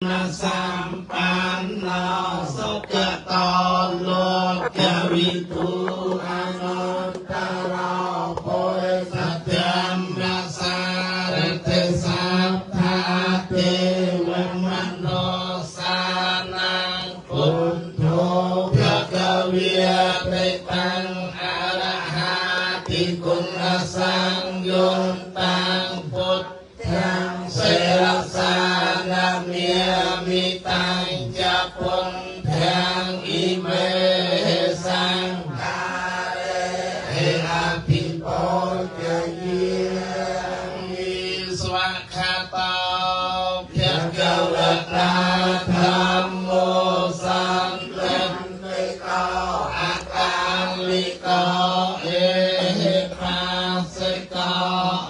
សម្បណ្ណោសុគតោលោកវិទូអនុត្តរោពុរិសធម្មសារថិសត្ថាទេវមនោសានំពុទ្ធោភគវិតិតាំងអរហតិគុណសង្យន្តតាំងពុទ្ធធាំសិរសានមេមិតាំងចពុនធាំអ៊ីមេសង្ខារេអភិពោជយាមិស្វខាតោភគវតាធម្មោសន្តិមិកោអកាលិកោអេបាសិកោ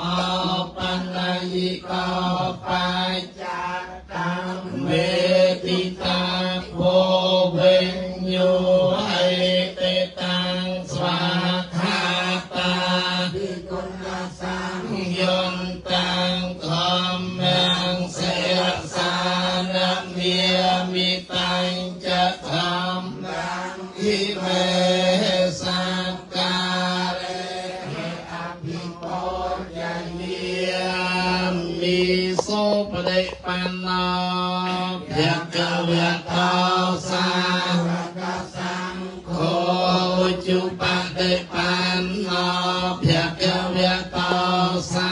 អបនយិកោបច្ចតាំមេតិតាភោវិញ្ញោហេតិតាំងស្វាខាតាវិគុណសង្យន្តតាំងធម្មំសិរសានមេមិតាំងចធម្មំហិមេសង្ការេអភិពោជយាមិសុបដិបណ្ណោភគវតោសាវកសង្ឃោជុបដិបណ្ណោភគវតោសា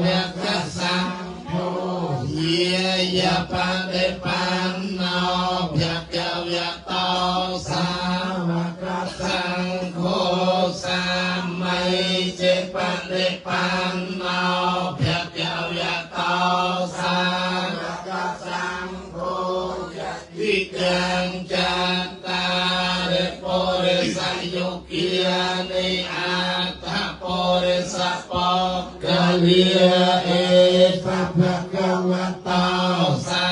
វកសង្ឃោយាយបដិបណ្ណោភគវតោសាវកសង្ឃោសាម័យចេបដិបណ្ណោភគវតោសាវកសង្ឃោយតិកាំចតារិពុរិសយុគានិអដ្ឋពុរិសបកលាអេសភគវតោសា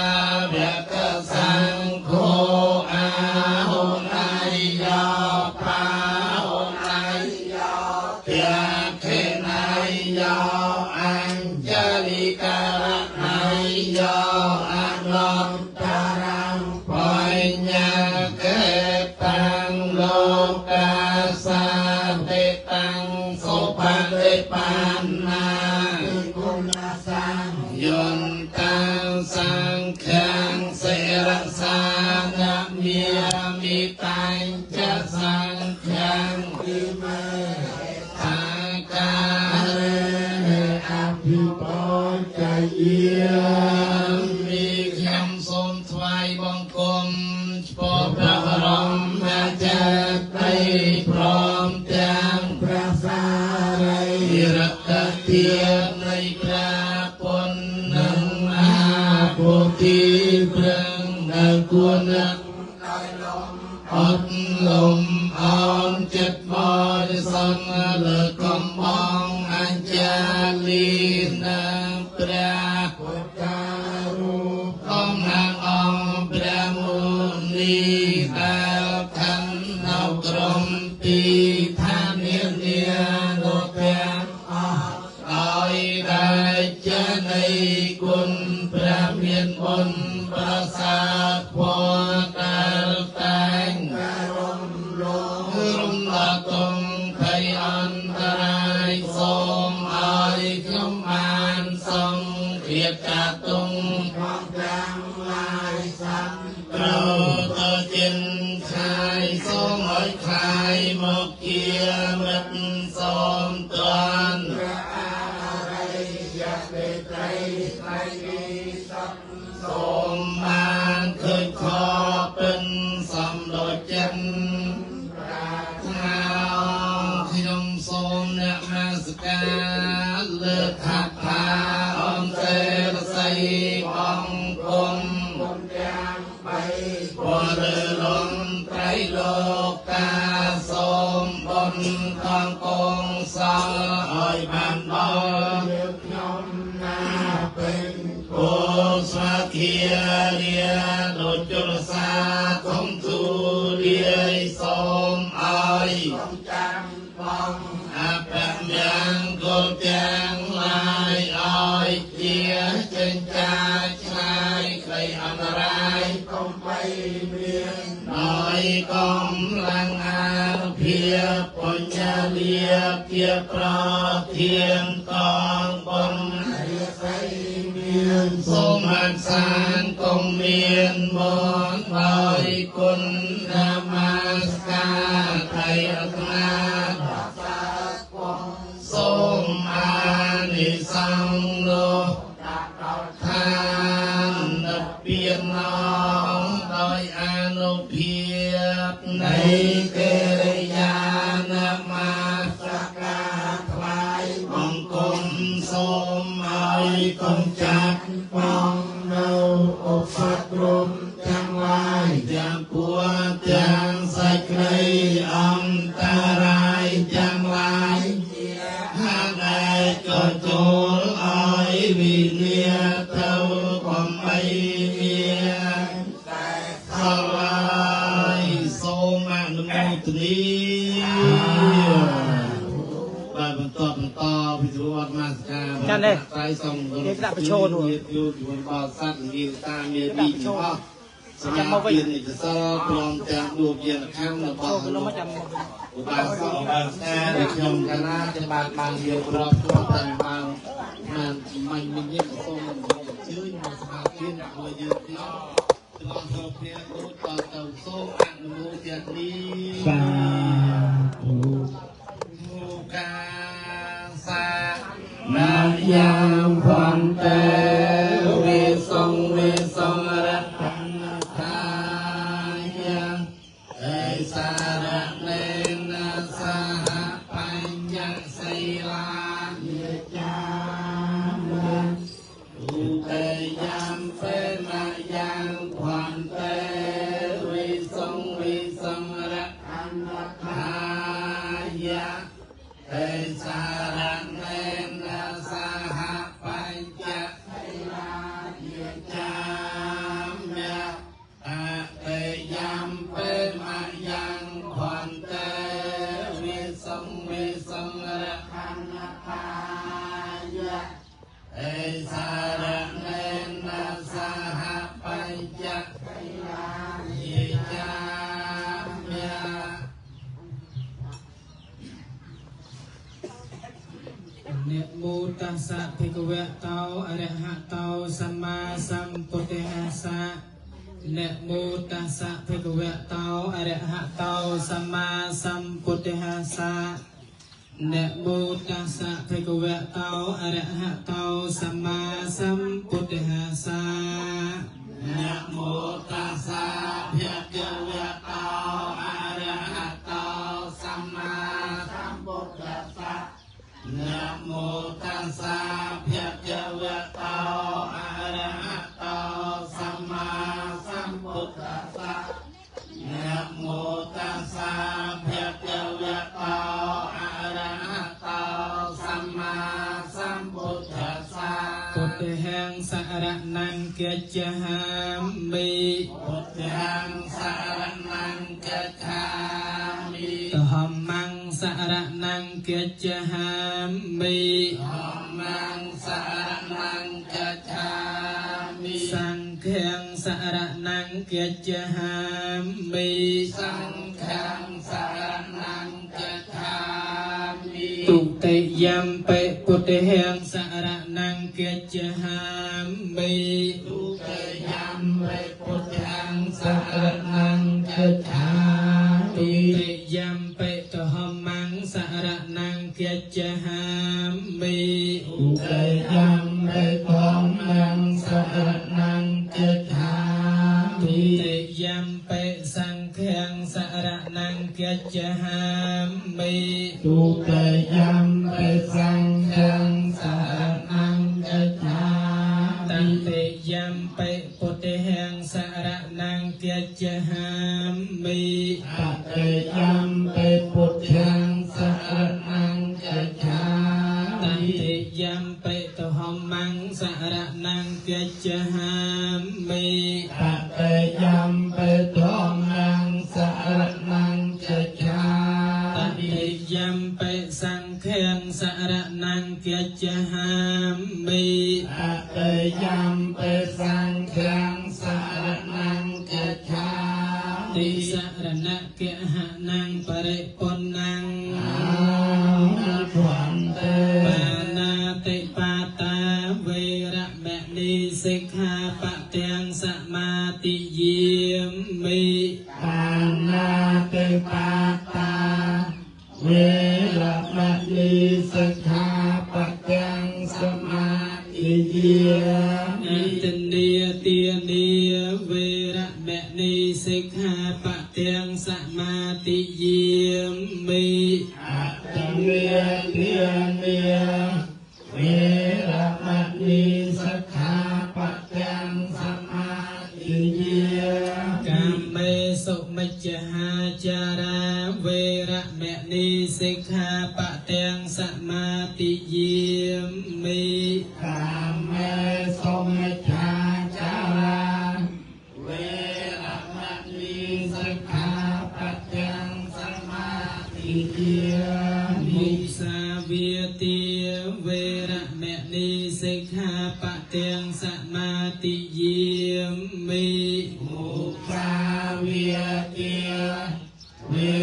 វកសង្ឃោអាហុណៃយោបាហុណៃយោយាខេណៃយោអញ្ចលិករណៃយោអនន្តរំ បញ្ញកេតាំងលោកាសាតិតាំងសុបតិបណ្ណា វិគុណសង្យន្តតាំងសង្ឃាំសិរសានមេមិតាំងចសង្ឃាំ វិមេសង្ការេ អភិពោជយា មិខ្ញុំសូមថ្វាយបង្គំឆ្ពោះព្រះបរមចេតិយព្រមទាំង ព្រះសារី រកទាននៃព្រះពុទ្ធនិងមហាពុទ្ធិព្រះនៅគុណ ដោយលំ អត់លំអោនចិត្តបរិសុទ្ធលើកំបងអញ្ចាលីនឹងព្រះ ពុទ្ធារូប តំណាងអង្គព្រះមុនីដែលឋាននៅក្រុមទីឋាននានានោះទាំង អស់ ដោយដែលចេនៃគុណព្រះមានបុណ្យប្រសាទពរដែលតែង តែរំលង រំលទុំភ័យអន្តរាយសូមឲ្យខ្ញុំបានសង្ឃាកាទុង ផងទាំងឡាយសន្ ត្រូវទៅចិនឆាយសូមឲ្យខ្លាយមកជាមិត្តសូមតន់ ព្រះអរិយមេត្រីត្រៃវិសុទ្ធ សូមបានឃើញខពិនសំដូចចិត្ត ប្រា ថ្នាខ្ញុំសូមអ្នកមាសការលើថាថាអមសេរស័យបង្គំ គុណទាំងបី បរិរំត្រៃលោកាសូមបុណ្យកងកងសលឲ្យបានដល់ យើងខ្ញុំណាពេញ ពោស្វាធារាដូចជលសាធំទូលាយសូមឲ្យ កុំចាំបង អបមង្គលទាំងឡាយឲ្យជាចិញ្ចាឆ្ងាយក្តីអន្តរា រាយកុំបីមានដោយកំលាំងអានុភាពបញ្ញលាជាប្រធានកងបុណ្យមានសូមអនសានកុំមានមន្តដោយគុណនមស្ការថៃរតនាសូមអានិសង្ឃលោកឋាននិព្វានងដោយអានុភាពនៃកិរិយានមស្ការថ្វាយបង្គំសូមឲ្យកុំចាត់បងនៅឧបទ្រពទាំងឡាយទាំងពួងទាំងសេចក្តីអន្តរាយទាំងឡាយហាងឯកក៏ចូលឲ្យវិនិច្ឆ័យទៅកុំបីមានតែខលាយសូមអនុមោទនាបាទបន្តបន្តពិធីវត្តមាសការ ចានេះ ត្រៃសូម គេដាក់បញ្ឈរនោះ យោជីវបរិស័ទងាយតាមានពីអស់ ចាំមកវិញ និច្ចសិលព្រមទាំងដួយានខណ្ឌរបស់ ចូល លោក មកចាំមកវិញ ឧបាសកឧបាសិកាដែលខ្ញុំកាលណាខ្ញុំបានបានរៀបរាប់គាត់តាំងបានបានមាញ់មិញនេះក៏សូមអញ្ជើញមកសមាធិធ្វើយើងខ្ញុំទាំងអស់គ្រប់គ្នាដូចតទៅសូមអនុមោទនា សាធុ មុកាសាណាយ៉ាងភន្តេវិសង្វិសង្រតនធាយ៉ាងអេសារណេនសហបញ្ញសីលានិចាមិឧតេយំពេនយ៉ាងភន្តេវិសង្វិសង្រតនធាយ៉ាង ទេសារណេនសហបញ្ចសិលាយាចាមៈអតិយំពេមយ៉ាងភន្តេវិសង្វិសង្រខណ្ឌតាយៈទេសារណេនសហបញ្ចសិលាយាចាមៈ នមោតស្សៈភិក្ខវៈតោអរហតោសម្មាសម្ពុទ្ធស្សៈនមោតស្សៈភិក្ខវៈតោអរហតោសម្មាសម្ពុទ្ធស្សៈនមោតស្សៈភិក្ខវៈតោអរហតោសម្មាសម្ពុទ្ធស្សៈ នមោតស្សៈភគវៈតោអរហតោសម្មាសម្ពុទ្ធស្សៈនមោតស្សៈភគវៈតោអរហតោសម្មាសម្ពុទ្ធស្សៈនមោតស្សៈភគវៈតោអរហតោសម្មាសម្ពុទ្ធស្សៈ ពុទ្ធហੰសរណង្គាច្ឆាមិ ពុទ្ធាំសរណង្គាច្ឆាមិ ធម្មងសរណង្គាច្ឆាមិ ធម្មងសរណង្គាច្ឆាមិ សង្ឃាំសរណង្គាច្ឆាមិ សង្ឃាំសរណង្គាច្ឆាមិ ទុតិយំបិពុទ្ធហੰសរណង្គាច្ឆាមិ ទុតិយំបិពុទ្ធាំសរណង្គាច្ឆាមិ ទុតិយំបិធម្មងសរណង្គាច្ឆាមិ ទុតិយំបិធម្មងសរណង្គាច្ឆា ទុ មិ តិយំបិសង្ឃាំសរណង្គាច្ឆាមិ ទុតិយំបិសង្ឃាំសរណង្គាច្ឆា ត មិ តិយំបិពុទ្ធហੰសរណង្គាច្ឆាមិ តតិយំបិពុទ្ធាំសរណង្គាច្ឆា ត មិ តិយំបិទហមੰសរណង្គាច្ឆាមិ តតិយំបិធម្មងសរណង្គាច្ឆា ត មិ តិយំបិសង្ឃាំសរណង្គាច្ឆាមិ តតិយំបិសង្ឃាំសរ តិសរណគហណੰបរិពុណ្ណੰ ភន្ទេ បាណាតិបាតាវេរមណីសិក្ខាបទាំងសមាទិយាមិ បាណាតិបាតាវេរមណីសិក្ខាបទាំងសមាទិយា អតនីទានីវេរមណីសិក្ខាបទាំងសមាទិយាមិ អតនីទានីវេរមណីសិក្ខាបទាំងសមាទិយា កាមេសុមច្ឆហាចារាវេរមណីសិក្ខាបទាំងសមាទិយាមិ កាមេសុមច្ឆាចារាវេរមណីសិក្ខាបទាំងសមាទិយា មុសាវាទាវេរមណីសិក្ខាបទាំងសមាទិយាមិ មុសាវាទាវេ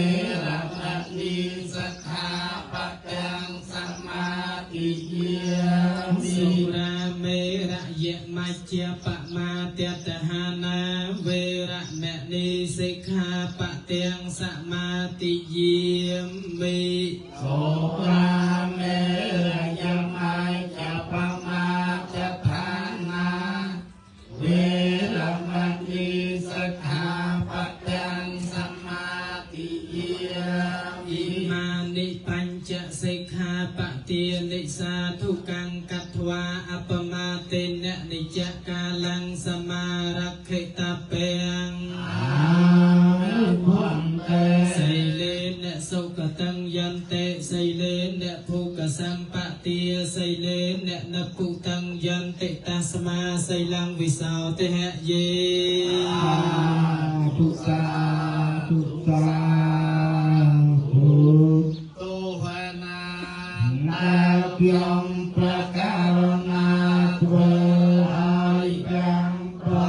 រមណីសិក្ខាបទាំងសមាទិយាមិ សុរាមេរយមជ្ជបមាទតហានាវេរមណីសិក្ខាបទាំងសមាទិយាមិ សុរាមេរយមជ្ជបមាទតហានាវេរមណីសិក្ខាបទាំងសមាទិយា ဣមានិបញ្ចសិក្ខាបទានិសាធុកੰកត្វាអបមាទេននិច្ចកាលੰសមារក្ខិតពាំ អាភន្ទេ សីលេនសុគតੰយន្តិសីលេនភូកសម្បទាសីលេននពុតੰយន្តិតាស្មាសីលੰវិសោទហយេ ទុសាទុសាធុ ទោហណា ណាខ្ញុំប្រការណាធ្វើឲ្យយ៉ាងប្រ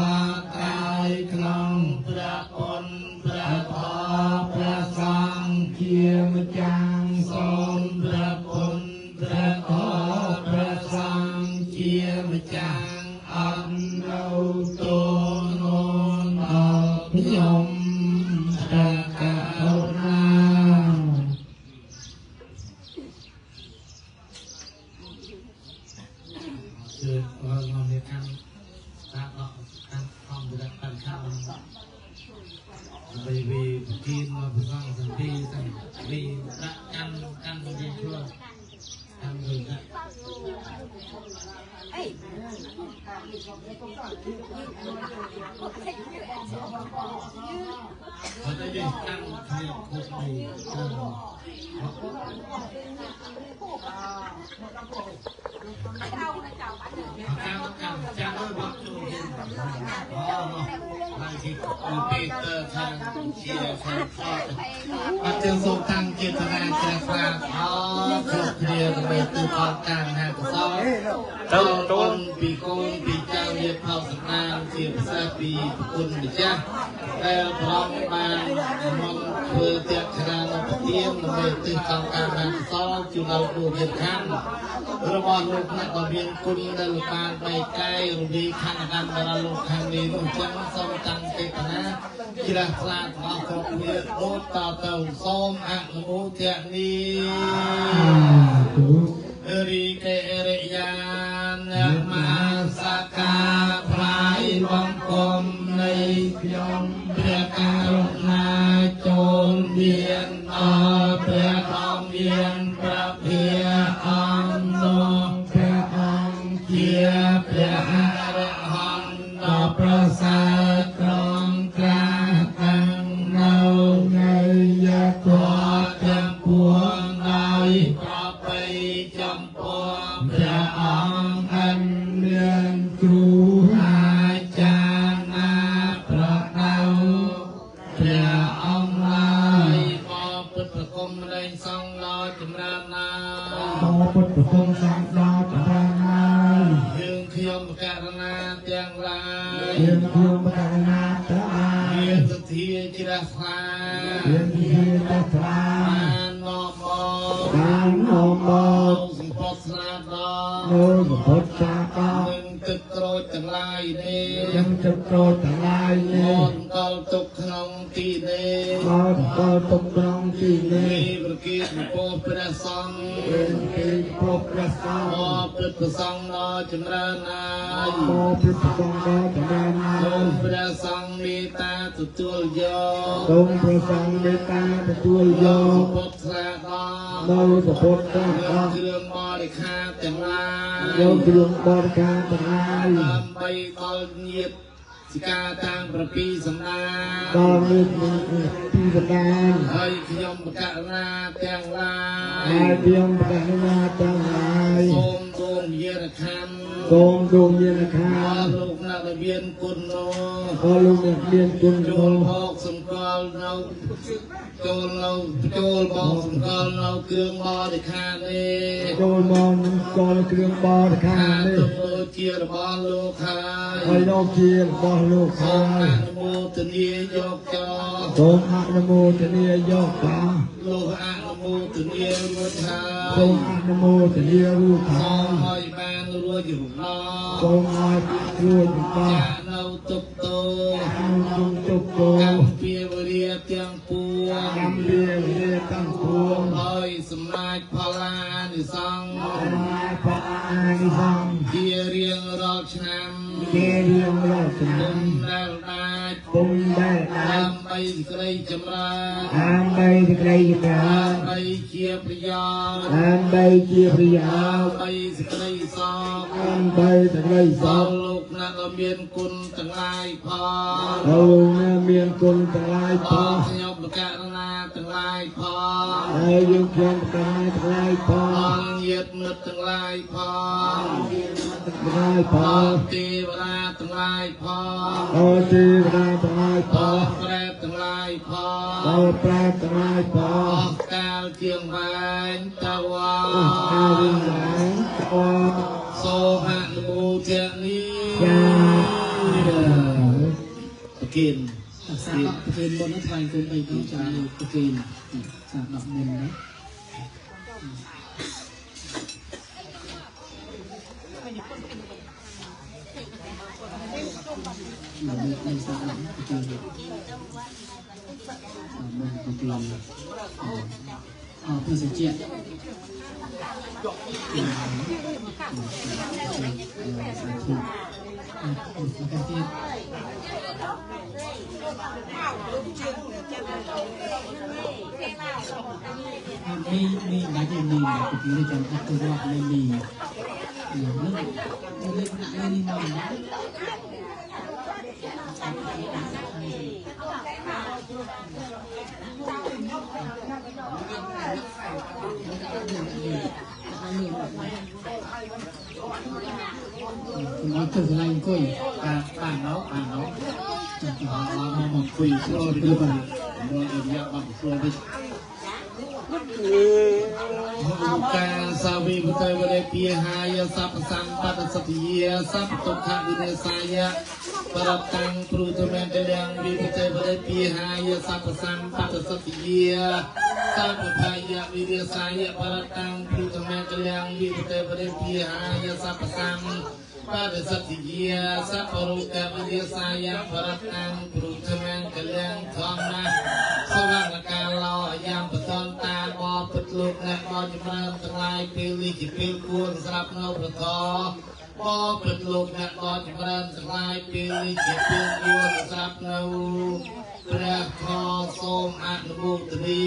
កាយក្នុង ព្រះពុទ្ធព្រះ ធម៌ព្រះសង្ឃជាម្ចាស់សូមព្រះពុទ្ធព្រះធម៌ព្រះសង្ឃជាម្ចាស់អត់នៅទោនោដល់ខ្ញុំព្រះករុណា គឺเราในการการออกการทำบุญการข้าวไปวีกินมาประสงสันติสันวีละกันกันเรียนชั่วทำเลยนะเขาจะยืนตั้งเทียบคุกไปចាំចាំចាំចាំអូហើយទីពេតខាងជាខាងខអត់ទាំងសូមតាំងចេតនាជ្រះថ្លាអគ្រប់គ្នាដើម្បីទូផលការមហាកុសលទៅកូនពីកូនពីចៅញាតិផលសំណាងជាពិសេសពីប្រគុណម្ចាស់ដែលប្រងបានមុនធ្វើទក្ខិណានុប្រទានដើម្បីទិសកងការមហាកុសលជូនដល់លោកញាតិខណ្ឌរបស់លោកអ្នកក៏មានគុណដែលបានបែកកាយរំលាយខណ្ឌកម្មដល់លោកខាងនេះនោះចឹងសូមតាំងចេតនាជ្រះថ្លាទាំងអស់គ្រប់គ្នាដូចតទៅសូមអនុមោទនារីកេរិយានមាសកាថ្វាយបង្គំនៃខ្ញុំព្រះករុណាចូលមានដល់ព្រះធម្មមានព្រះភាអង្គនោះ ព្រះអង្គ ជាព្រះអរហន្តដ៏ប្រសើរត្រង់ត្រាតាំងនៅ នៃយ ធម៌ទាំងពួងដោយប្របីចំពោះព្រះអង្គអិន មានគ្រូ អាចារ្យណាប្រដៅព្រះអង្គឡើយបពុទ្ធគុំលែងសង្ឃដល់ចម្រើនណា បពុទ្ធគុំសង្ឃដល់ចម្រើនហើយ យើងខ្ញុំករណាទាំងឡាយ យើងខ្ញុំករណាទាំងឡាយ មានសទ្ធាជ្រះ រះថ្លាមានជាព្រះថ្លាបាននាំមកបាននាំមកសម្ពុតស្នាដនៅសម្ពុតស្នាដនិងទឹកក្រូចទាំងឡាយនេះនិងទឹកក្រូចទាំងឡាយនេះមកតម្កល់ទុកក្នុងទីនេះមកតម្កល់ទុកក្នុងទីនេះមានប្រគិតពោះព្រះសង្ឃមានគេពោះព្រះសង្ឃមកព្រឹទ្ធសង្ឃដ៏ចម្រើនណាយមកព្រឹទ្ធសង្ឃដ៏ចម្រើនណាយសូមព្រះសង្ឃមេត្តាទទួលយកសូមព្រះសង្ឃមេត្តាទទួលយកពុទ្ធស្នាដនៅពុទ្ធស្នាដគ្រឿងបរិខាទាំងឡាយយកគ្រឿងបរិខាទាំងឡាយដើម្បីដល់ញាតិសិកាតាំងប្រពីសម្ដានដល់ញាតិពីសម្ដានហើយខ្ញុំបកណាទាំងឡាយហើយខ្ញុំបកណាទាំងឡាយសូមដួងយានខណ្ឌសូមដួងយានខណ្ឌលោកអ្នកដែលមានគុណនោះដល់លោកអ្នកមានគុណចូលមកសម្គាល់នៅចូលនៅចូលមកសម្គាល់នៅគ្រឿងបរិខានេះចូលមកសម្គាល់គ្រឿងបរិខានេះដូចជារបស់លោកហើយហើយលោកជារបស់លោកហើយសូមអនុមោទនាយកចោសូមអនុមោទនាយកចោលោកអនុមោទនារួចហើយសូមអនុមោទនារួចហើយសូមឲ្យបានរួចរំលងសូមឲ្យរួចរំលងនៅទុកទោសទុកទោកម្មពីវរាទាំងពួងកម្មពីវរាទាំងពួងឲ្យសម្រេចផលអានិសង្សសម្រេចផលអានិសង្សជារៀងរាល់ឆ្នាំជារៀងរាល់ឆ្នាំពុំដែលដាច់ពុំដែលដាច់ដើម្បីសេចក្តីចម្រើនដើម្បីសេចក្តីចម្រើនដើម្បីជាប្រយោជន៍ដើម្បីជាប្រយោជន៍ដើម្បីសេចក្តីសុខដើម្បីសេចក្តីសុខលោកអ្នកដ៏មានគុណទាំងឡាយផងលោកអ្នកមានគុណទាំងឡាយផងខ្ញុំបកករណាទាំងឡាយផងហើយយើងខ្ញុំបកករណាទាំងឡាយផង ញាតិមិត្តទាំងឡាយផងទាំងឡាយផងទេវតាទាំងឡាយផងដល់ទេវតាទាំងឡាយផងប្រែតទាំងឡាយផងដល់ប្រែតទាំងឡាយផងអស់កាលជាងវែងតវ៉ាអស់កាលជាងវែងតវ៉ាសូមអនុមោទនាចាប្រគិន សាដកប្រគិនមុននោះថ្វាយគុំ3ដងចាំលោកប្រគិនសាដកមុនណានេះសាដកប្រគិនមុនប្រគិនអើពិសេសជាសាធុមកទៀតមីមីដាច់មីពីទីចាំអត់ទៅរកមីមីនឹងលេខដាក់នេះមកខ្ញុំអត់ទៅកន្លែងអង្គុយ បានណោបានណោ ចាំទៅ មកអង្គុយស្រួលទៅបាទមកអរិយបានស្រួលទៅកាសាវិបតេវរេពីហាយសពសម្បត្តិសតិយាសពទុក្ខវិនិសាយបរតាំងព្រុទមេតលំវិបតេវរេពីហាយសពសម្បត្តិសតិយាសពភយវិនិសាយបរតាំងព្រុទមេតលំវិបតេវរេពីហាយសពសម្បត្តិសតិយាសពរុកវិនិសាយបរតាំងព្រុទមេតលំធម្មសវនកាលោយ៉ាំបតនតាបពុទ្ធលោកអ្នកដ៏ចម្រើនទាំងឡាយពេលនេះជាពេលគួរស្រាប់នៅប្រធបពុទ្ធលោកអ្នកដ៏ចម្រើនទាំងឡាយពេលនេះជាពេលគួរស្រាប់នៅព្រះធម៌សូមអនុមោទនា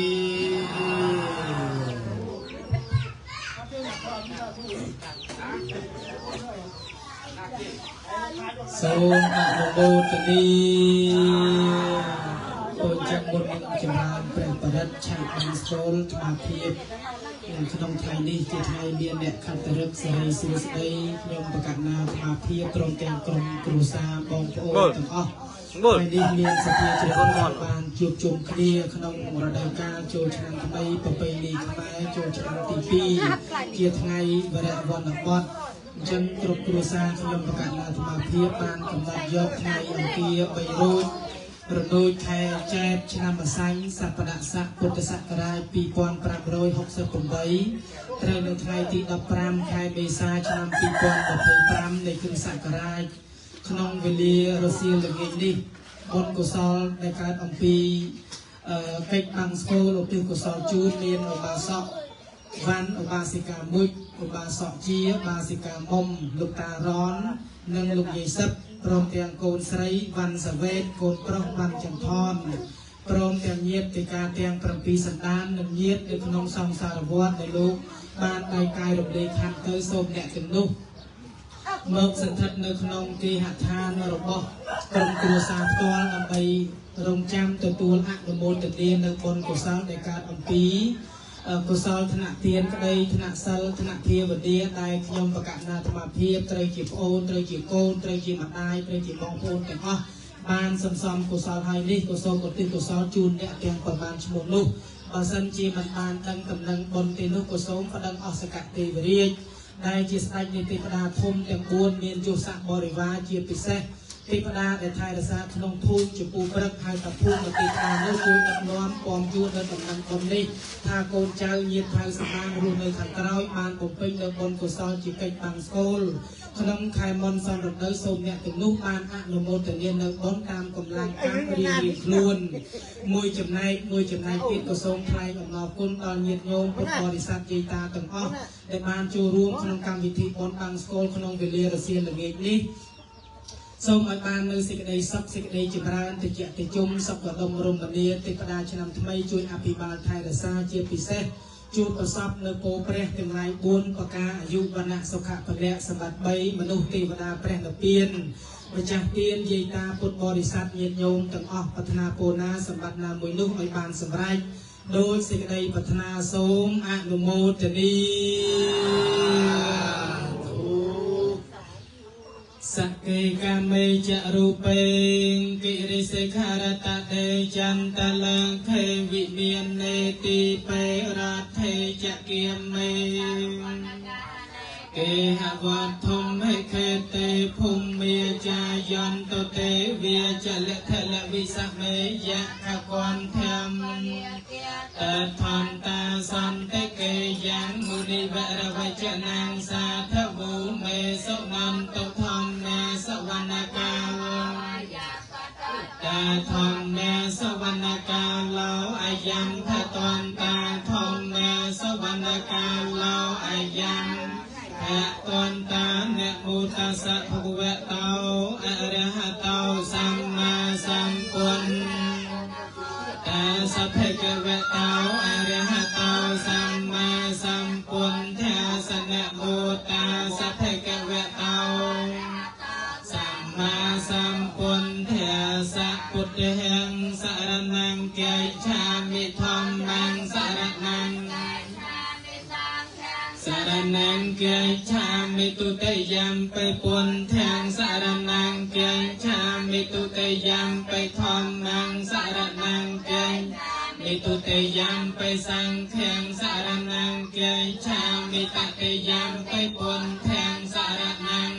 សូមអនុមោទនាអូនចាំមុននឹងចម្រើនព្រះបរិត្តឆាកបានស្គាល់ធម៌ភាពក្នុងថ្ងៃនេះជាថ្ងៃមានអ្នកខត្តរិកសេរីសួស្តីខ្ញុំប្រកាសណាធម៌ភាពព្រមទាំងក្រុមគ្រួសារបងប្អូនទាំងអស់ថ្ងៃនេះមានសភាជ្រះថ្លាបានជួបជុំគ្នាក្នុងរដូវកាលចូលឆ្នាំថ្មីប្រពៃណីខ្មែរចូលឆ្នាំទី2ជាថ្ងៃវរៈវណ្ណបត្រអញ្ចឹងគ្រប់គ្រួសារខ្ញុំប្រកាសណាធម៌ភាពបានកំណត់យកថ្ងៃអង្គារ3រោច រដូវខែចែកឆ្នាំម្សាញ់សប្តាហ៍ស័កពុទ្ធសករាជ2568ត្រូវនៅថ្ងៃទី15ខែមេសាឆ្នាំ2025នៃគ្រិស្តសករាជក្នុងវេលារសៀលល្ងាចនេះបុណ្យកុសលដែលកើតអំពីកិច្ចបង្សុកូលឧទ្ទិសកុសលជូនមានឧបាសកវ៉ាន់ឧបាសិកាមុជឧបាសកជាបាសិកាមុំលោកតារននិងលោកយាយសឹកព្រមទាំងកូនស្រីវ៉ាន់សាវេតកូនប្រុសវ៉ាន់ចន្ទថនព្រមទាំងញាតិកាទាំង7សន្តាននិងញាតិនៅក្នុងសង្សារវដ្តដែលលោកបានដៃកាយរំលែកខណ្ឌទៅសូមអ្នកទាំងនោះមកសន្ធិដ្ឋនៅក្នុងគេហដ្ឋានរបស់ក្រុមគ្រួសារផ្ទាល់ដើម្បីរងចាំទទួលអនុមោទនានៅបុណ្យកុសលដែលកើតអំពីកុសលថ្នាក់ទានក្តីថ្នាក់សិលថ្នាក់ភាវនាដែលខ្ញុំបកណាអាត្មាភាពត្រូវជាប្អូនត្រូវជាកូនត្រូវជាម្ដាយត្រូវជាបងប្អូនទាំងអស់បានសន្សំកុសលហើយនេះក៏សូមឧទ្ទិសកុសលជូនអ្នកទាំងប្រមាណឈ្មោះនោះបើសិនជាមិនបានដឹងតំណែងបុណ្យទេនោះក៏សូមប្តឹងអស់សកទេវរាជដែលជាស្ដេចនៃទេវតាធំទាំង4មានយុស័កបរិវារជាពិសេសទេវតាដែលថែរក្សាក្នុងភូមិជាពូព្រឹកហើយតាភូមិទេវតានោះជួយដឹកនាំពំជួននៅតំណែងបុណ្យនេះថាកូនចៅញាតិថៅសម្បានរស់នៅខាងក្រោយបានបំពេញនៅបុណ្យកុសលជាកិច្ចបង្សុកូលក្នុងខែមុនសន្នរដូវសូមអ្នកទាំងនោះបានអនុមោទនានៅបុណ្យតាមកម្លាំងកម្មរៀងៗខ្លួនមួយចំណែកទៀតក៏សូមថ្លែងអំណរគុណដល់ញាតិញោមពុទ្ធបរិស័ទយាយតាទាំងអស់ដែលបានចូលរួមក្នុងកម្មវិធីបុណ្យបង្សុកូលក្នុងវេលារសៀលល្ងាចនេះសូមឲ្យបាននៅសេចក្តីសុខសេចក្តីចម្រើនតិចតិជុំសុខដុមរមនាទេវតាឆ្នាំថ្មីជួយអភិបាលថែរក្សាជាពិសេសជួបប្រសពនៅពោព្រះទាំងឡាយ4ប្រការអាយុវណ្ណៈសុខៈពលៈសម្បត្តិ3មនុស្សទេវតាព្រះនិព្វានម្ចាស់ទានយាយតាពុទ្ធបរិស័ទញាតិញោមទាំងអស់ប្រាថ្នាពរណាសម្បត្តិណាមួយនោះឲ្យបានសម្រេចដោយសេចក្តីប្រាថ្នាសូមអនុមោទនាសកេកាមេចរូបេគិរិសិខរតតេចន្ទលខេវិមាននេតិបេរដ្ឋេចគាមេគេហវត្ថុមេខេតេភូមិចាយន្តទេវាចលថលវិសមេយៈខគន្ធមតថន្តាសន្តិកេយ៉ាងមុនិវរវចនាងសាធវុមេសុនន្តុធម្មនេសវណ្ណកាលតាធម្មនេសវណ្ណកាលោអាយំថតន្តាធម្មនេសវណ្ណកាលោអាយំភតន្តានមោតស្សៈភគវៈតោអរហតោសម្មាសម្ពុទ្ធតាសភគវៈតោអរហតោសម្មាសម្ពុទ្ធាសនមោតាសភគវៈតោសម្មាសម្ពុទ្ធាសពុទ្ធិហੰសរណង្គាឆាមិធម្មងសរណង្សរណង្គាឆាមិទុតិយំបិពុនធាងសរណង្គាឆាមិទុតិយំបិធម្មងសរណង្គាមិទុតិយំបិសង្ឃាងសរណង្គាឆាមិតតិយំបិពុនធាងសរណង្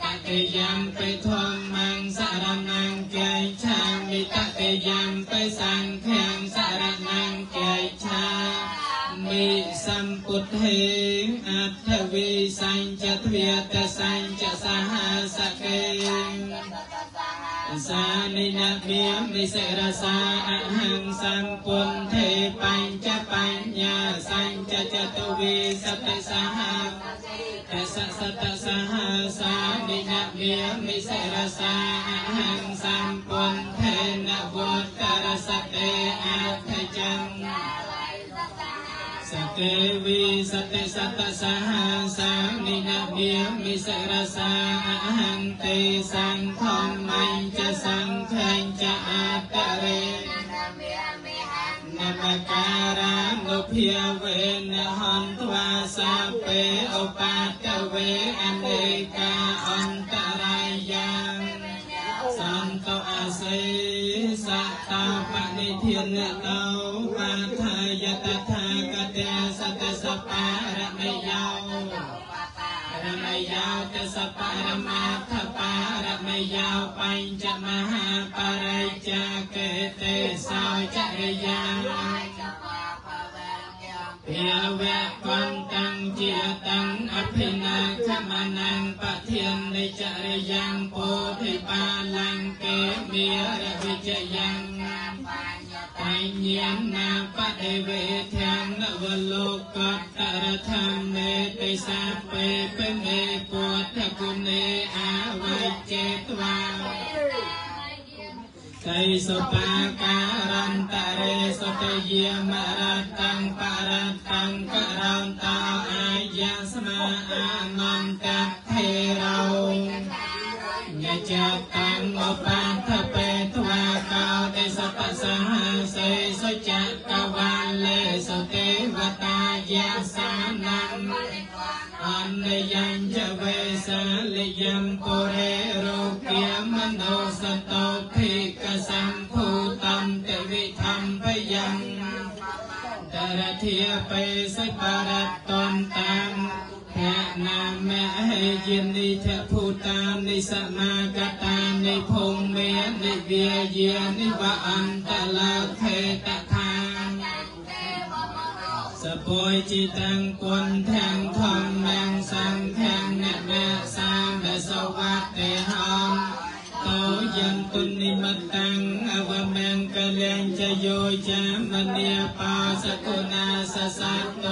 តតិយំបិធម្មងសរណង្គាឆាមិតតិយំបិសង្ឃាងសរណង្គាឆាមិសម្ពុទ្ធេអដ្ឋវិសញ្ចទ្វេតសញ្ចសហសកេសានិនមេមិសិរសាអហង្សម្ពុទ្ធេបញ្ចបញ្ញាសញ្ចចតុវិសតិសហតសសតសហសានិនមេមិសិរសាអហង្សម្ពុទ្ធេនវត្តរសតេអដ្ឋចੰសកេវិសតិសតសហសានិនមេមិសិរសាអហង្ទេសង្ឃមញ្ចសង្ឃញ្ចអតរេនមការានុភាវេនហន្តវាសាពេឧបាតវេអនេកាអន្តរាយាសន្តអសេសតោបនិធានតោបាថាយតថាគតេសតសបារមយោរមយោតសបរមាថបារម យោបញ្ចមហាបរិច្ចាកេទេសោចរិយាភាវៈកន្តੰជាតੰអភិនាខមនੰបធាននិចរិយ៉ាងពោធិបាលង្កេមេរវិជយ៉ាងបញ្ញណាបដិវេធានវលោកតរធម្មេតិសាពេពមេពុទ្ធគុណេអវច្ចេត្វាតៃសុបាការន្តរេសុតយាមរតੰបរតੰករន្តោអាយាស្មាអានន្តថេរោញចតੰឧបាថបេត្វាកោតិសតសហសេសុចកវាលេសុទេវតាយាសានំអនយញ្ចវេសាលយំពុរេរោគាមនោសតោភិកសម្ភូតំតវិធម្មភយំតរធាបេសិបរតនតាមភនាមហេយនិធភូតានិសមាកតានិភូមិនិវាយានិវអន្តលខេតថាសពុយจิตังกุนแทงธรรมังสังแทงเนเมสามเมสวัตเตหัมโตยันตุนิมตังอวเมงกะเลงจะโยจามเนียปาสกุณาสสัตโต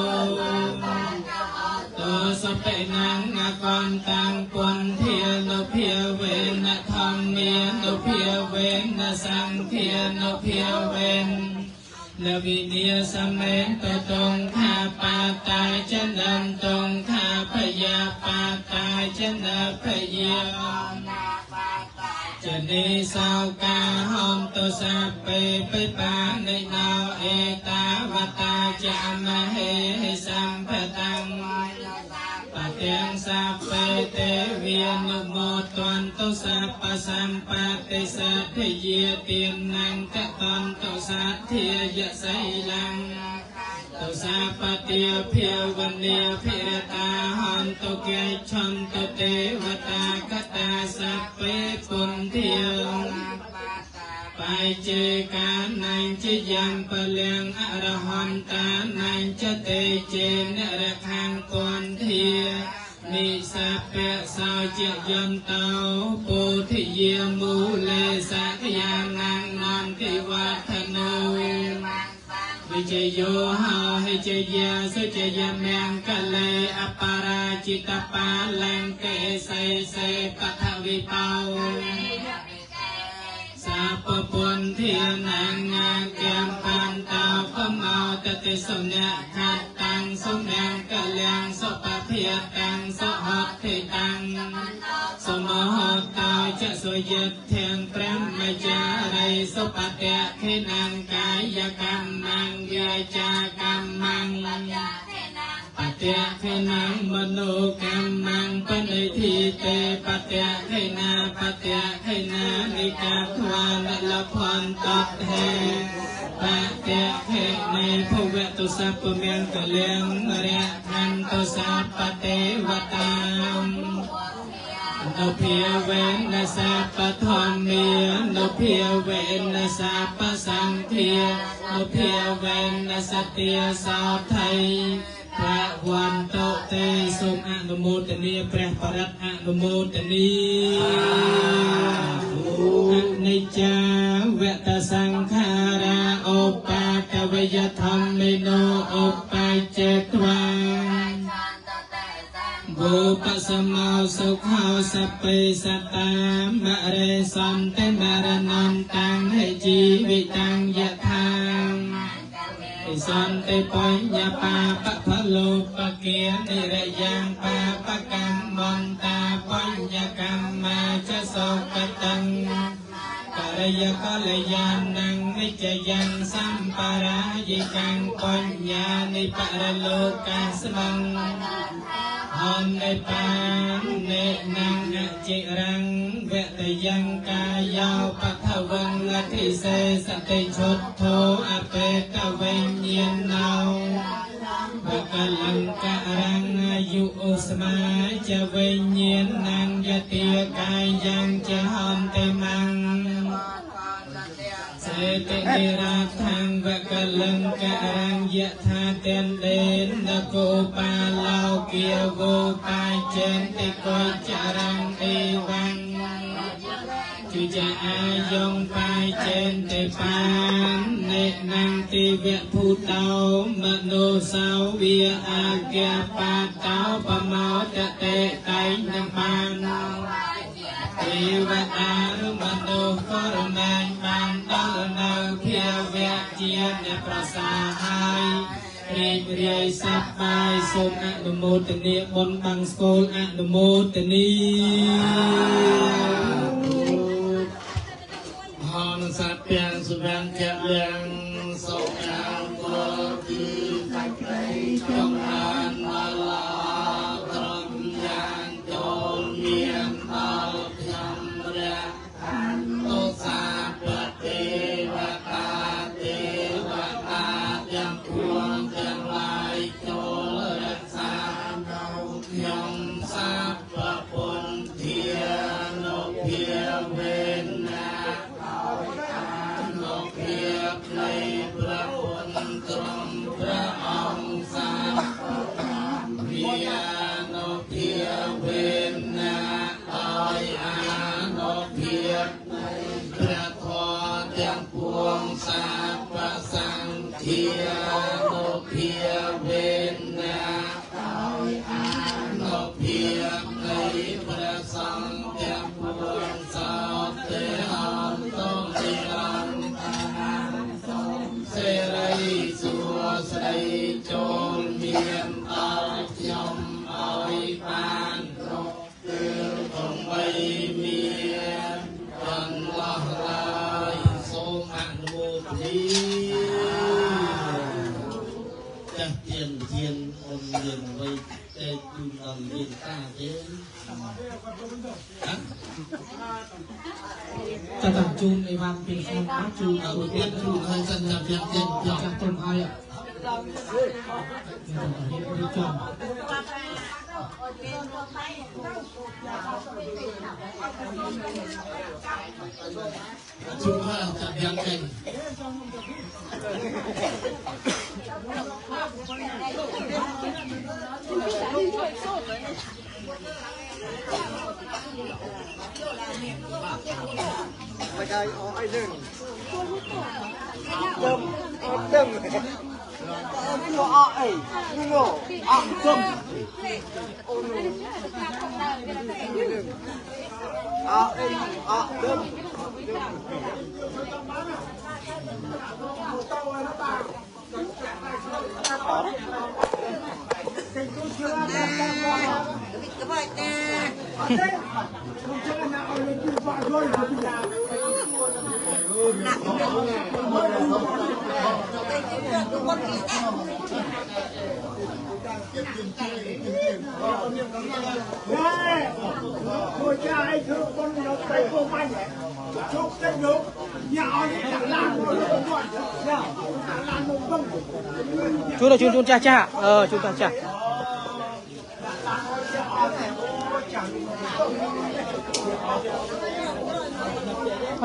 โตสเปนังอากรตังปุนเทียนุเพียเวนธรรมเมียนุเพียเวนสังเทียนุเพียเวนนวิเนียสเมนตตงข้าปาตาจะนำตงข้าพยาปาตาจะนพยาจะนิสาวกาหอมตุสัพเปปปานินาวเอตาวตาจะมเหสัมปตังปะเตียงสัพเปเตเวียนุโมตันตุสัพพสัมปติสัทธิเยเตียนนังกะตันตุสัทธิยะไสลังตุสัพพเตียเพียวเนียภิรตาหันตุเกชันตุเทวตากตาสัพเพปุนเทียงไปเจกานันจยังปะเลียงอรหันตานันจเตเจนระคังกวนเทียนิสัพเพสาวเจยันเตาโพธิเยมูเลสักยานังนันติวัฒโนวิจโยหาหิจยาสุจยเมงกะเลอปาราจิตปาลังเกเสเสปะทวิเปาสัพพุนเทียนังงาเกมปันตาปะเมาตติสุญญะขัดตังสุเมงกะเลียงสุปะเพียตังสุหัตถิตังสมหตาจะสุยเทียงพระมจาริสุปเตะเขนังกายกรรมังยาจากรรมังปเตะเขนังมโนกรรมังปณิทิเตปเตะเขนาปเตะเขนานิกาทวานละพรตัดเฮปเตะเขเนภวะตุสัพพเมงกะเลียงเระทันตุสัพพเทวตามโนเพียเวนสัพพธรรมเมียโนเพียเวนสัพพสังเทียโนเพียเวนสเตียสาวไทยพระวันโตเตทรงอนุโมทนีพระปรัตอนุโมทนีอนิจจาเวตสังขาราโอปาตวยธรรมิโนโอปาเจตวาบุปสมาสุขาสเปสตามะเรสันเตมรณันตังให้ชีวิตังยะทางสันติปัญญาปาปะพะโลปะเกียนิระยังปาปะกัมมันตาปัญญกรรมาจะโสกตังกรยกลยานังนิจยังสัมปรายิกังปัญญานิปรโลกัสมังอันในปานเนนังอจิรังเวตยังกายาวปะทวังอธิเสสติชุดโทอเปตเวญญาณ វកលង្ការងអាយុស្មាចវិញ្ញាណងយតិកាយងចហន្តមੰសេតិនិរាថងវកលង្ការងយថាតេនដេនកោបាឡោគាវោបាចេនតិកុចរងអេវੰជចាអាយងបាយចេនតិបាននេនងតិវៈភូតោមនោសោវិអាគាបាតោបមោតតេតៃនឹងបានទេវតាឬមនុស្សក៏រមែងបានដល់នៅភាវៈជាអ្នកប្រសាហើយរីករាយសប្បាយសូមអនុមោទនាបុណ្យបាំងស្កូលអនុមោទនីហនសត្យាងសុវងកលៀងសូមអរគុណទីបាច់ព្រៃចងអានមកឡាត្រឹមយ៉ាងចូលមានដល់ខ្ញុំព្រះអនុសាពទេវតាទេវតាទាំងពួងទាំងឡាយចូលរក្សានៅខ្ញុំសាពពុន្ធានុភាវេណានុភាពនៃព្រះពុទ្ធទ្រង់ព្រះអង្គសាវិនុភាវេណាដោយអានុភាពនៃព្រះធម៌ទាំងពួងសាពសង្ឃានុភាវេណាដោយអានុភាពនៃព្រះសង្ឃទាំងពួងសោទេអន្តនិរន្តរសេរីសួស្តីចូលមានដល់ខ្ញុំឲ្យបានគ្រប់ពេលកុំបីមានចន្លោះឡើយសូមអនុមោទនាចាស់ទៀនធានអូនមានអ្វីទេជូនដល់មានតាទេចាតាជូនអីវ៉ាន់ពីខ្ញុំបាទជូន ដល់ទៀតជូនឲ្យសិនចាំទៀតទៀត ចាស់ទុំឲ្យរៀបចំ ជូនឲ្យចាំយ៉ាងចេញ ไม่ได้อ๋อไอ้หนึ่งเติมเติมนี่ก็ไอ้นี่ก็อ่ะเติมโอ้โหอ่ะไอ้อ่ะเติม chú là chú cha cha chú cha cha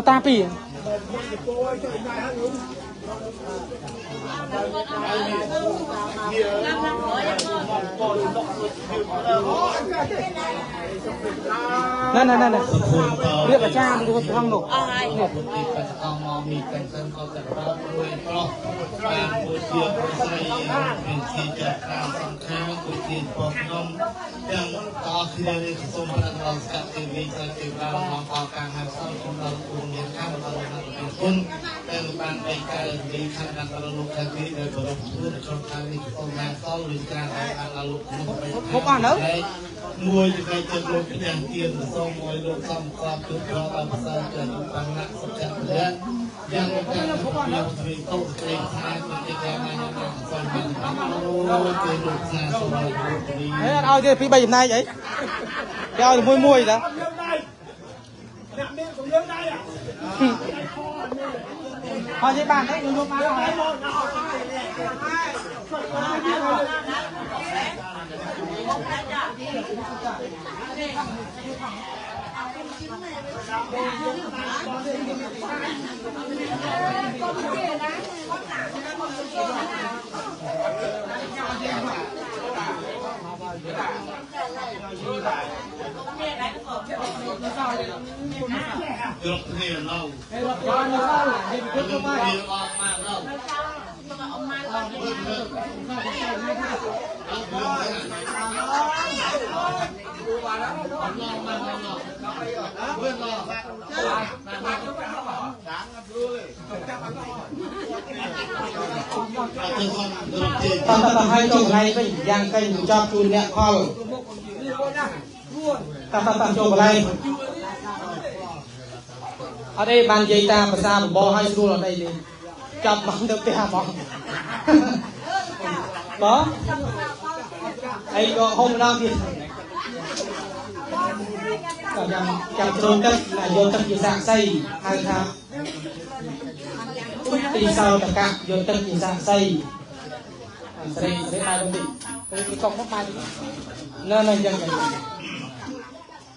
ta pì nè nè nè nè biết là cha mình có không đủ không ăn đâu មួយចំណែកចិត្តលោកព្រះទានសូមឲ្យលោកសំក្របគឺប្របានប្រសើរជាបណ្ណៈសុខៈពលៈយ៉ាងការលោកទ្វីតុស្រីថាជាការណាយ៉ាងសូមបានអូទេលោកសាសូមឲ្យលោកទ្វី អត់ឲ្យទេពី3ចំណែកអីគេឲ្យមួយមួយតា អ្នកមានកំលឹងដែរ ហើយនិយាយបានទេលោកមកហើយ គ្រប់គ្នាឡូវ តតហើយចូលកន្លែងវិញយ៉ាងកេងចប់ជូនអ្នកផលតតតចូលកន្លែងអត់ទេបាននិយាយតាមភាសាបបរឲ្យស្រួលអត់អីទេចាប់មកទៅផ្ទះហ្មងបងអីក៏ហុំម្ដងទៀតក៏ចាំចាំជ្រុលទឹកយកទឹកជាសាក្សីហៅថាទីសោតកៈយកទឹកជាសាក្សីស្រីស្រីបាយបន្តិចទៅកុកមកបាយនៅនៅយ៉ាងយ៉ាង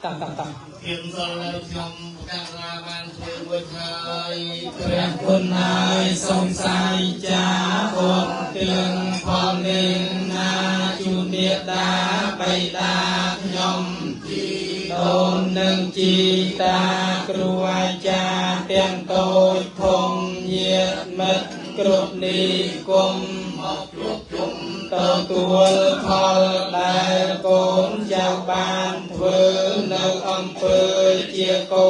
តតត ខ្ញុំសិលខ្ញុំការាបានធ្វើរួចហើយ ព្រះគុណហើយសូមសាយចាបុណ្យទានផលនេះណាជូនមេដាបិតាខ្ញុំជីដូននឹងជីតាគ្រូអាចារ្យទាំងតូចធំញាតិមិត្តគ្រប់និគមមកជួបជុំទទួលផលដែលកូនចៅបានធ្វើនៅអំពើជាកុ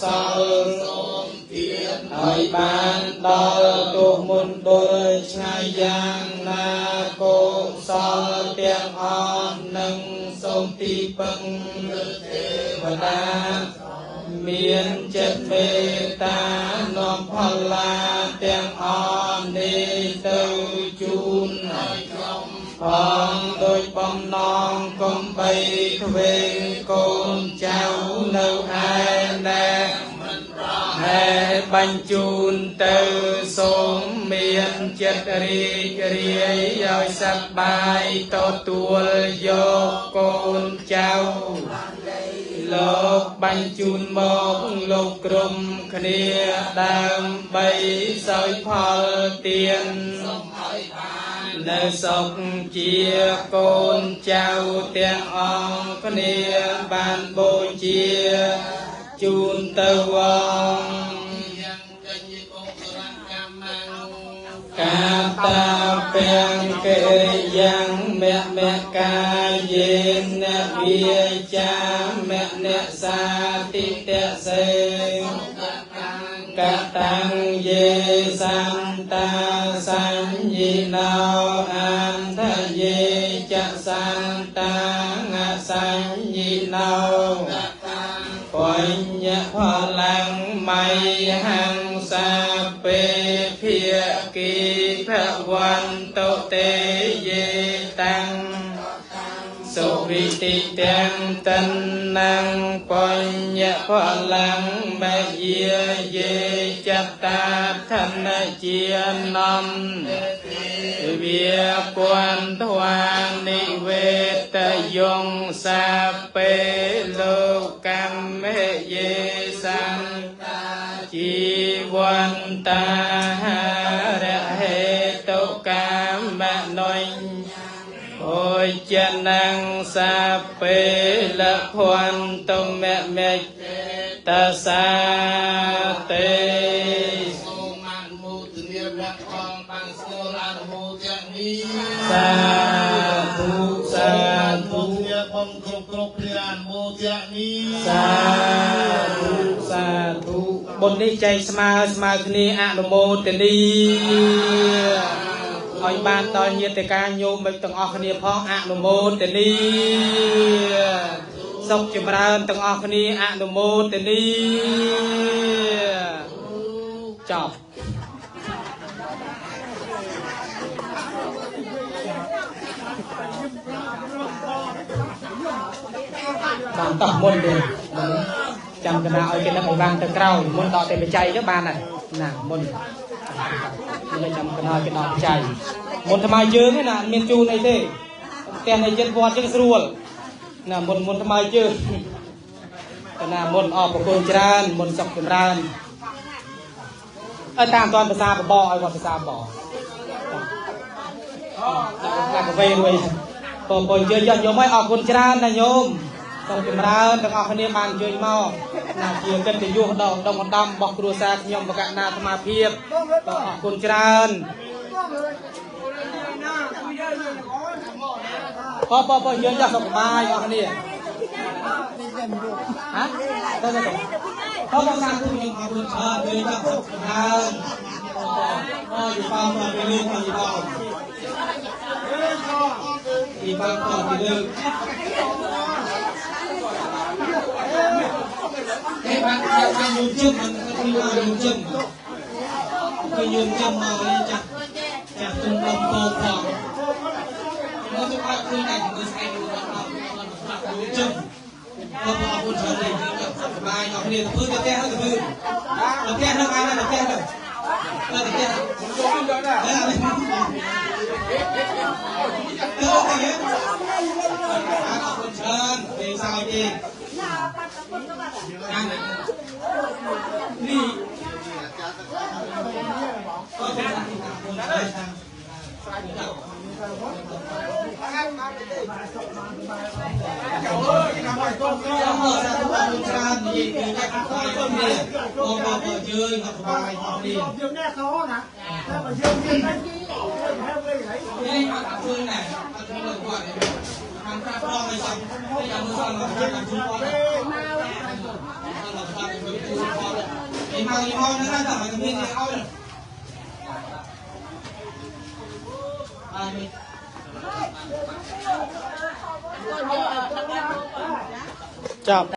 សលសូមទានឲ្យបានដល់ទោះមុនដុលឆ្ងាយយ៉ាងណាកុសលទាំងអស់នឹងសូមទីពឹងលើទេវតាមានចិត្តមេត្តានាំផលឡាទាំងអស់នេះទៅជូនឲ្យក្រុមផងដោយបំណងកុំបីទ្វេងកូនចៅនៅឯណែមិនប្រហែបញ្ជូនទៅសូមមានចិត្តរីករាយឲ្យសប្បាយទទួលយកកូនចៅលោកបញ្ជូនមកលោកក្រុមគ្នាដើម្បីសោយផលទានសូមឲ្យបាននៅសុខជាកូនចៅទាំងអង្គគ្នាបានបូជាជូនទៅវង យ៉ាងកញ្ញកុសលកម្ម កាតាពាំងកិរិយ៉ាងមមកាយេនវិចាមនសាតិតសេកតាំងយេសន្តាសញ្ញិណោអន្តយេចសន្តាសញ្ញិណោបញ្ញផលੰមៃហង្សាពេភាគីភវន្តតេយេតាំងសុវិតិទាំងតណ្ណੰបញ្ញផលੰមយាយេចតាធនជានំវិគន្ទ្វានិវេតយងសាពេលោកកម្មយេសន្តាជីវន្តារហេតុកម្មនុញអូចនੰសាពេលភន្តុមមេតសាទេ សូមអនុមោទនាវគ្គផលបានស្គាល់អនុមោទនី សាធុសាធុ ជាបងគ្រប់គ្រប់គ្នាអនុមោទនី សាធុសាធុបុណ្យនេះចែកស្មើស្មើគ្នាអនុមោទនីឲ្យបានដល់ញាតិកាញោមមិត្តទាំងអស់គ្នាផងអនុមោទនីសុខចម្រើនទាំងអស់គ្នាអនុមោទនីចប់បានតោះមុនទេ ចាំកណាឲ្យគេនឹកឲ្យបានទៅក្រោយមុនដល់តែបច្ច័យទៅបានហើយណាមុនចាំកណាឲ្យគេដល់បច្ច័យមុនថ្មជើងណាមានជូនអីទេផ្ទះនៃចិត្តវត្តចឹងស្រួលណាមុនថ្មជើងកណាមុនអរប្រគុណច្រើនមុនសុខចម្រើនអើតាមតាន់ភាសាបបឲ្យគាត់ភាសាបបដាក់កាហ្វេរួយបងប្អូនជឿយកញោមឲ្យអរគុណច្រើនណាញោមសូមចម្រើនទាំងអស់គ្នាបានអញ្ជើញមកណាជាកិត្តិយសដល់ដុំឧត្តមរបស់គ្រួសារខ្ញុំបកណាអាត្មាភាពអរគុណច្រើនបងបងយើងចាស់សុខសប្បាយអស់គ្នាហ៎ទៅទៅបងសាធុខ្ញុំអរគុណច្រើនយើងចាស់សុខចម្រើនអរយីបងអរពីលើកអរយីបងយីបងអរពីលើកគេបានគេញោមជឹមមិនគេញោមជឹមគេញោមជឹមមកចាស់ចាស់ទុំដុំតោផងមកទៅអត់ឃើញតែមើលស្អែកមកដល់ញោមជឹមបងអរគុណច្រើនទេសុខសប្បាយអរគ្នាទៅធ្វើទៅផ្ទះទៅធ្វើទៅផ្ទះនៅបានទៅផ្ទះទៅទៅផ្ទះទៅទៅអរគុណច្រើនពេលសោយទេនេះច្រើននិយាយពីតែខ្លាយគ្នាបងបងយើងអត់សប្បាយផងនេះ យើងណែខោណាតែបើយើងមានតែ នេះអត់ធ្វើណែអត់ធ្វើលើគាត់ខាងប្រាប់ប្រងឲ្យសំតែមើលសំមកខាងជួគាត់មកមកជួគាត់នេះមកនេះមកហ្នឹងតែមិនមានគេឲ្យអើចប់។